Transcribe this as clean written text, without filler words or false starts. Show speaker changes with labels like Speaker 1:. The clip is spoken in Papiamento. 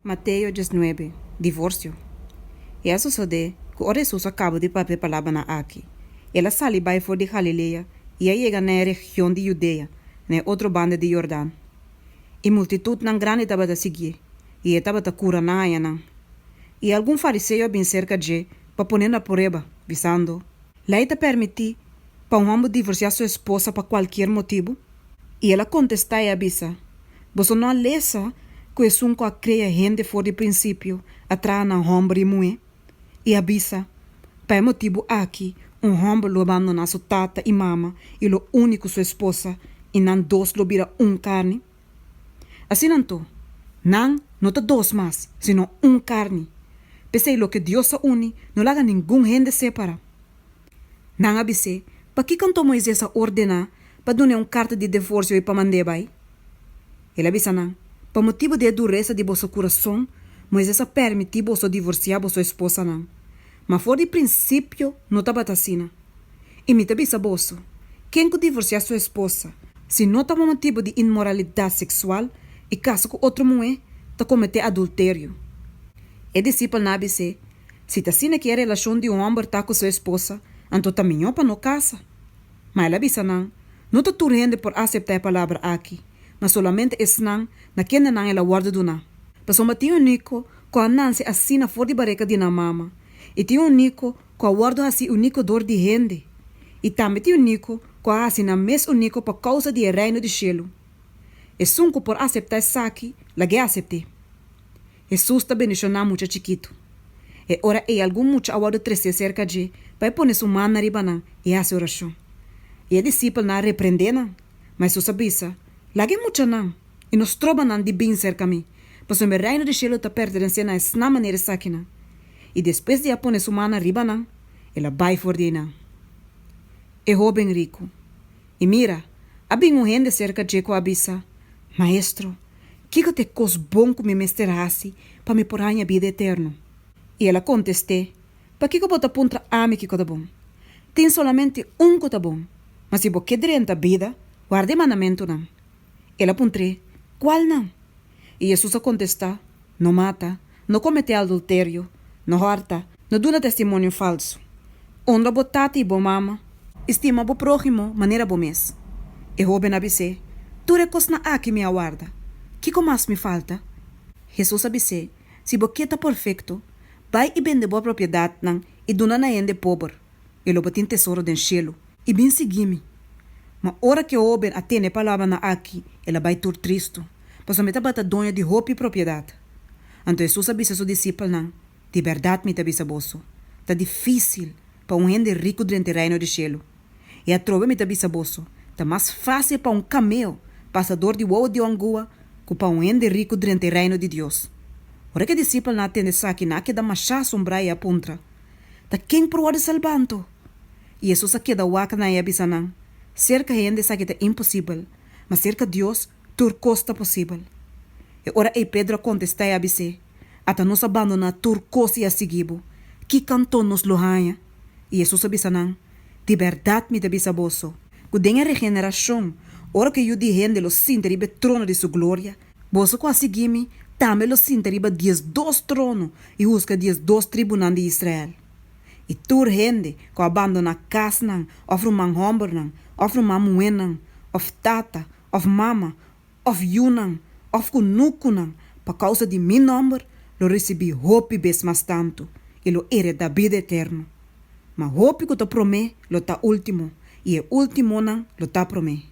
Speaker 1: Mateo 19, Divorsio. I a sosodé ku ora Hesus a kaba di papia e palabranan akí, el a sali bai for di Galilea i a yega na e region di Judea, na e otro banda di Yordan. I multitutnan grandi tabata siguié, i e tabata kura nan ayanan. I algun fariseo a bin serka dje pa pon'é na prueba, bisando, Lei ta pèrmití pa un hòmber divorsiá su esposa pa kualkier motibu? I el a kontestá i a bisa, Boso no a lesa ku esun ku a krea hende for di prinsipio a traha nan hòmber i muhé? I a bisa, Pa e motibu aki un hòmber lo bandoná su tata i mama i lo uni ku su esposa, i nan dos lo bira un karni? Asina anto, nan no ta dos mas, sino un karni. P'esei loke Dios a uni, no laga ningun hende separá. Nan a bis'é, Pakiko anto Moises a ordená pa dun'é un karta di divorsio i pa mand'é bai? El a bisa nan, Pa motibu di e duresa di boso kurason, Moises a pèrmití boso divorsiá boso esposanan. Ma for di prinsipio no tabata asina. I mi ta bisa boso, ken ku divorsiá su esposa, si no ta pa motibu di inmoralidat seksual, i kasa ku otro muhé, ta kometé adulterio. E disipelnan a bis'é, Si ta asina ku e relashon di un hòmber ta ku su esposa, anto ta mihó pa no kasa. Ma el a bisa nan, No ta tur hende por aseptá e palabra aki, ma solamente esnan na kendenan el a wòrdu duná. Pasobra tin uniko ku a nanse asina for di bareka di nan mama, i tin uniko ku a wòrdu hasí uniko dor di hende, i tambe tin uniko ku a hasi nan mes uniko pa kousa di e Reino di shelu. Esun ku por aseptá esaki, lag'é asept'é. Hesus ta bendishoná mucha chikitu. E ora ei algun mucha a wòrdu tresé serka dje pa e pone su mannan riba nan i hasi orashon. I e disipelnan a reprendé nan, ma Hesus a bisa, Laga e muchanan, i no stroba nan di bin serka mi, pasobra e Reino di shelu ta pertenesé na esnan manera esakinan. I despues di a pone su mannan riba nan, el a bai for di einan. E hóben riku. I mira, a bin un hende serka dje ku a bisa, Maestro, kiko ta e kos bon ku mi mester hasi pa mi por haña bida eterno? I el a kontest'é, Pakiko bo ta puntra ami kiko ta bon? Tin solamente un ku ta bon, ma si bo ke drenta bida, warda e mandamentunan. El a puntr'é, Kualnan? I Hesus a kontestá, No mata, no kometé adulterio, no hòrta, no duna testimonio falsu. Honra bo tata i bo mama, i stima bo próhimo manera bo mes. E hóben a bis'é, Tur e kosnan aki mi a warda. Kiko mas mi falta? Hesus a bis'é, Si bo ke ta perfekto, bai i bende bo propiedatnan i duna na hende pober, i lo bo tin tesoro den shelu, i bin sigui mi. Ma ora ku e hóben a tende e palabranan aki, el a bai tur tristu, pasobra e tabata doño di hopi propiedat. Anto Hesus a bisa su disipelnan, Di bèrdat mi ta bisa boso, ta difísil pa un hende riku drenta e Reino di shelu. I atrobe mi ta bisa boso, ta mas fásil pa un kameo pasa dor di wowo di un angua ku pa un hende riku drenta e Reino di Dios. Ora ku e disipelnan a tende esaki, nan a keda mashá asombrá i a puntra, Ta ken por wòrdu salbá anto? I Hesus a keda wak nan i a bisa nan, Serka hende esaki ta imposibel, ma serka Dios tur kos ta posibel. E ora ei Pedro a kontestá i a bis'é, Ata nos a bandoná tur kos i a sigui bo, ki kanton nos lo haña? I Hesus a bisa nan, Di bèrdat mi ta bisa boso, ku den e regenerashon, ora ku e Yu di hende lo sinta riba e trono di su gloria, boso ku a sigui mi tambe lo sinta riba diesdos trono i husga diesdos tribunan di Israel. I tur hende ku a bandoná kasnan òf ruman hòmbernan òf ruman muhénan òf tata òf mama òf yunan òf kunukunan pa kousa di mi nòmber lo risibí hopi bes mas tantu i lo eredá bida eterno. Ma hopi ku ta promé lo ta último, i e últimonan lo ta promé.